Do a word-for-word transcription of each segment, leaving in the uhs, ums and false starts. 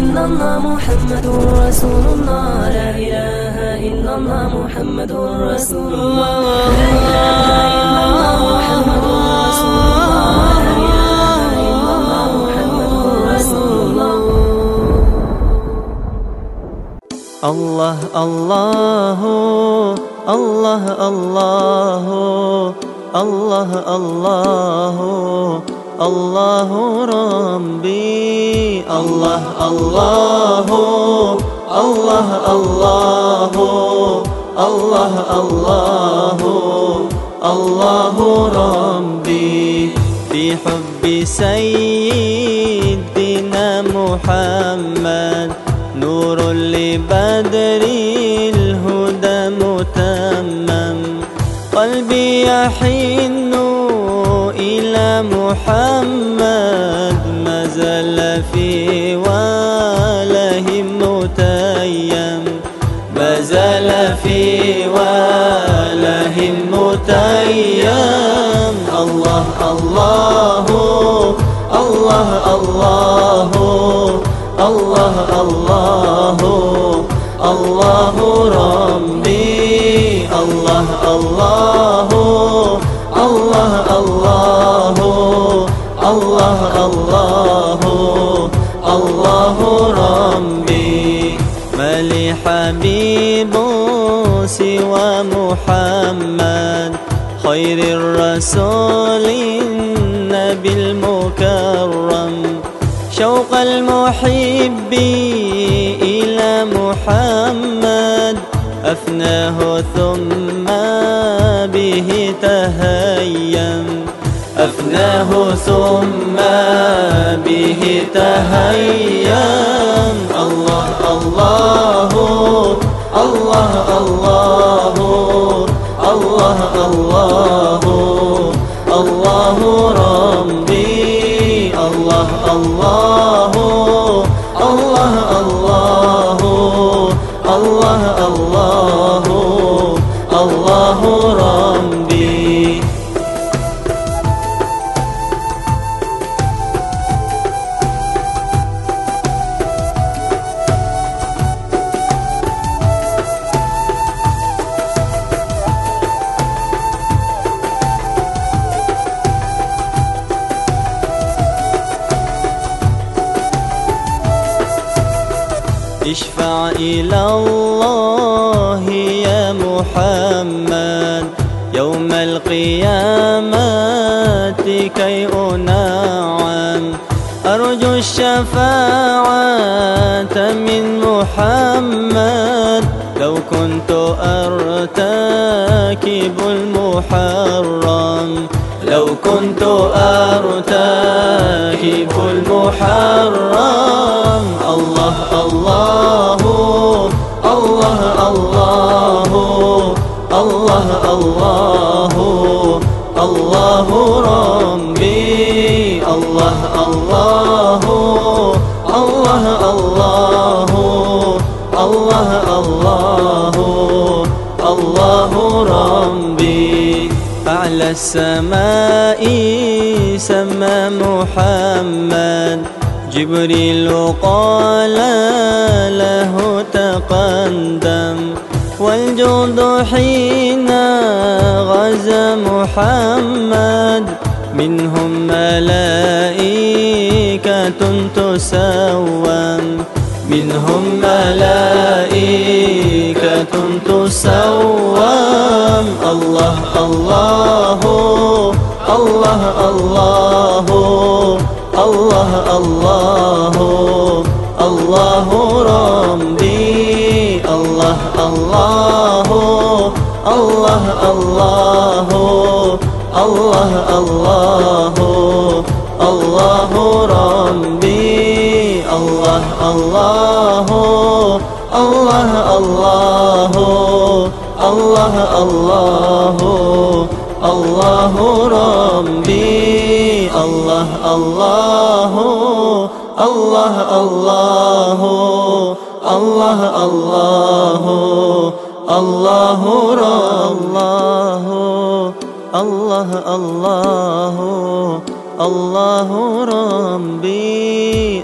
إلا الله محمد رسول الله، لا إله إلا الله محمد رسول الله، لا إله إلا الله محمد رسول الله، لا إله إلا الله محمد رسول الله. الله، الله، الله، الله، الله، الله، الله ربي. الله، الله، الله، الله، الله، الله، الله ربي. في حب سيدنا محمد نور لبدر الهدى متمم. قلبي يحن إلى محمد، ما زال في وله متيم، ما زال في وله متيم. الله، الله، الله، الله، الله، الله، الله ربي. الله، الله، الله، الله، الله، الله، الله ربي. ما لي حبيب سوى محمد، خير الرسول النبي المكرم. شوق المحب إلى محمد أفناه ثم به تهيم، أفناه ثم به تهيم. الله، الله، الله، الله، الله، الله، الله ربي. الله، الله، الله، الله، الله، الله، الله ربي. اشفع إلى الله يا محمد يوم القيامة كي أنعم. أرجو الشفاعة من محمد، لو كنت أرتكب المحرم، لو كنت أرتكب المحرم. الله، الله، الله، الله، الله، الله، الله ربي. الله، الله، الله، الله، الله، الله، الله ربي. أعلى السماء سمى محمد، جبريل قال له تقدم. والجند حين غزا محمد، منهم ملائكة تسوم، منهم ملائكة تسوم. الله، الله، الله، الله، الله، الله ربي. الله، الله، الله، الله، الله، الله ربي. الله، الله، الله، الله، الله، الله، الله ربي. الله، الله، الله، الله، الله، الله، الله رب-، الله، الله، الله، الله ربي.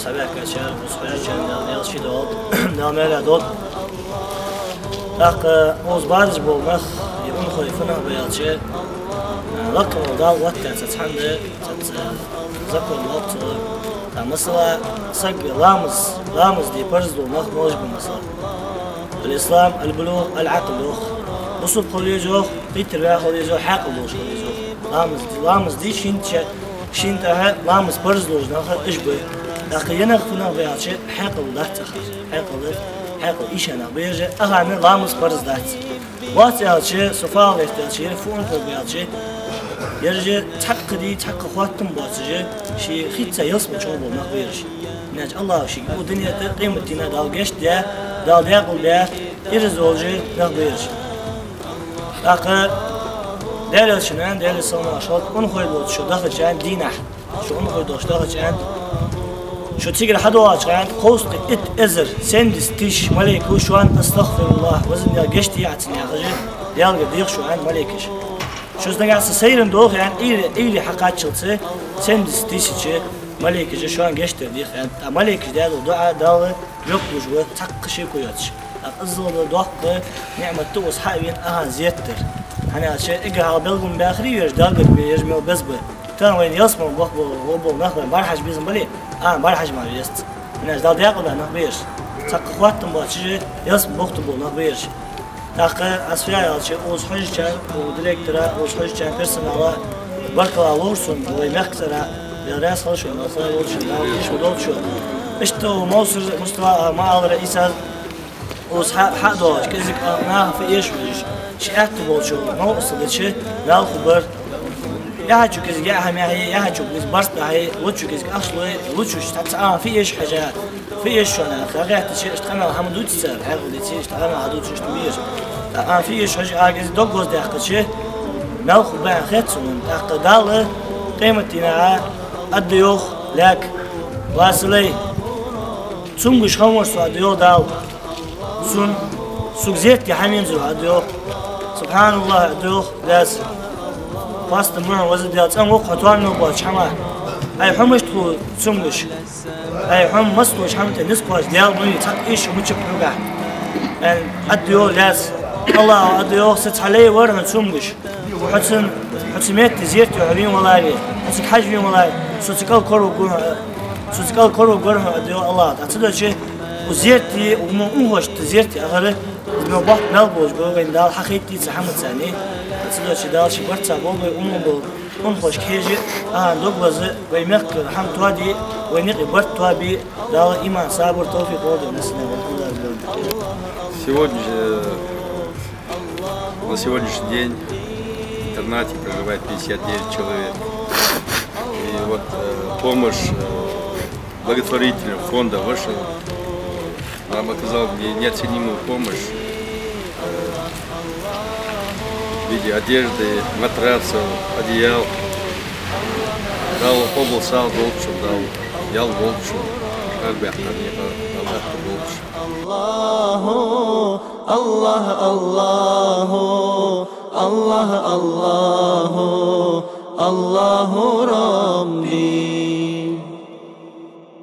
Цхьабаьхкачар, укхаза хьожачарна Дала, Дала ший долда, Дала маьле долда. ТӀаккха укхаза бараш бола нах, е унахой фу нах ба аьлча, лакха вола Дала оттадаь цхьа цхьан да, цхьа закон лоац цо. ТӀаккха, масала, сага ламаз, ламаз де парз дола нах малаш ба, масала? الإسلام، البلوغ، العقل йоах. Бусалба хила еза йоах, кхийтта ваь хила еза йоах, хьаькъал долаш хила еза йоах. Ламаз, ламаз де шин ча-, шин тӀехьа ламаз парз долаш нах уж ба. ТӀаккха е нах фу нах ба аьлча, хьаькъал дац цар. Хьаькъал, хьаькъал ийша нах ба ераш, ахарна ламаз парз дац. Вац аьлча, со фу ала гӀерт аьлча, е фу унахой ба аьлча, ераш цхьаккха ди, цхьаккха хоттам боацаш, ший хица ялсмала чу бола нах ба ераш. ХӀана аьлча АллахӀа шийга укх дунен тӀа, къематдийнахьа Дала гешт даь, Дала даькъала баь, ираз долаш нах ба ераш. ТӀаккха Даьла Элчано, Даьлера салам-моаршал хилда цунна, унахой долаш шо дахача дийнахьа, шо унахой долаш дахача, шо цигара хьадоагӀача, кховзткъеи итт эзар, семьдесят тысяч малейко шоана: «أستغفر الله, Везан Даьла, гешт де Ӏа цунна», яхаш, Даьлагара дех шо, аьннад малейкаша. Шо нагахьа санна сайран дохе, аьннад, Ӏуйре, Ӏуйре хьакхаччалца семьдесят тысяч малейкаша шоана гешт дар дех, аьннад. ТӀаккха малейкаша даь дола дуӀа Дала жоп луш ва, цхьаккха шеко йоацаш. ТӀаккха иззал доккха ниӀмат да укхаза хьа а вена ахарна зерат дар. ХӀана аьлча эггара хьалха белгалбаьхарий вай, Даьлагара бе-, ераш мел беза ба. Тахан вайна ялсмала бохабо-, бохабола нах вайна бӀарахьажа безам бале, а, бӀарахьажа мара везац. ХӀана аьлча Дала даькъала баь нах ба ераш. Цхьаккха хоттам боацаш, ялсмала бохийтаргбола нах ба ераш. ТӀаккха аз фу яхар аьлча, укхаза хьожачарна, укх директора, укхаза хьожачарна, персонала баркал лоархӀ сона вай мехка цӀерагӀа. Даьла раьза хилва шоана, Дала салам-моаршал хилда шоана, Дала иш ма долда шоана. Иштта укх Мовсар Мустафа, а, ма аллара, Ӏийса, укхаза хьа-, хьа а доагӀаш, кӀезига, а, наха фу эш хьожаш, ший аьттув болча новкъостал дича, мел хургбар. Яхачо кӀезига яа хӀама яхе, яхачо кӀезига барзкъа дӀахье, лучо кӀезига ахча лой, лучо цхьацца, а, фу эш хьажа, фу эш шоана, хьагӀаттача, иштта къамаьл хӀама дувц цар, хьаькъал дувц, иштта къамаьл хӀама дувц, иштта ма эш. ТӀаккха, а, фу эш хьажа, а, кӀезига дог гӀоздаккхача, мел хургба аьнна хет сона. ТӀаккха Дала къематдийнахьа аргда йоах лаьга: «Ва са лай, цамогаш хиннавар со», аргда йоах Дала. «Сона, сога зерат де хьа вензар ва», аргда йоах. «СубхьаналлахӀ», аргда йоах лаьца. «Хоастам ба хьона, Везан Даьла, цӀена ва-кх хьо тоам мел боацача хӀамах. Ай, хьо мишта хул цамогаш? Ай, хьо массадолча хӀаман тӀа низ кхоачаш Даьла ма вий, цхьаккха эшаш ма яцар хьога», аьнна, аргда йоах лаьца. АллахӀа аргда йоах: «Са цхьа лай вар хьона цамогаш. Хьо цун, хьо цу метте зерате хьо вена валаре, хьо цига хьажа вена валаре, со цу кӀал кораваргва хьо, со цу кӀал кораваргвар хьо», аргда йоах АллахӀа. ТӀаккха цудухьа укх зератий, укх мо унахошта зератий ахар, из мел боккха маьл болаш ба, вайна Дала хьахайтий цу хӀамаца, аьнна. ТӀаккха цудухьа Дала ший барт цхьа болба вай, укх мо болча унахошка хьежа, ахарна дог лаза, вай мехкара хӀама тоаде, вайна юкъе барт тоабе, Дала иман, сабар, товфикъ лолда вайна массанена. Сегодня же На сегодняшний день в интернате проживает пятьдесят девять человек. И вот, э, помощь, э, благотворительного фонда «Вышел» нам оказал не-, неоценимую помощь, э, в виде одежды, матрацев, одеял. Дала къоабал долда шун, Дала ял болба шун, шоаш баьхкача наькъа Дала аьттув болба шун. الله، الله، الله، الله، الله، الله ربي.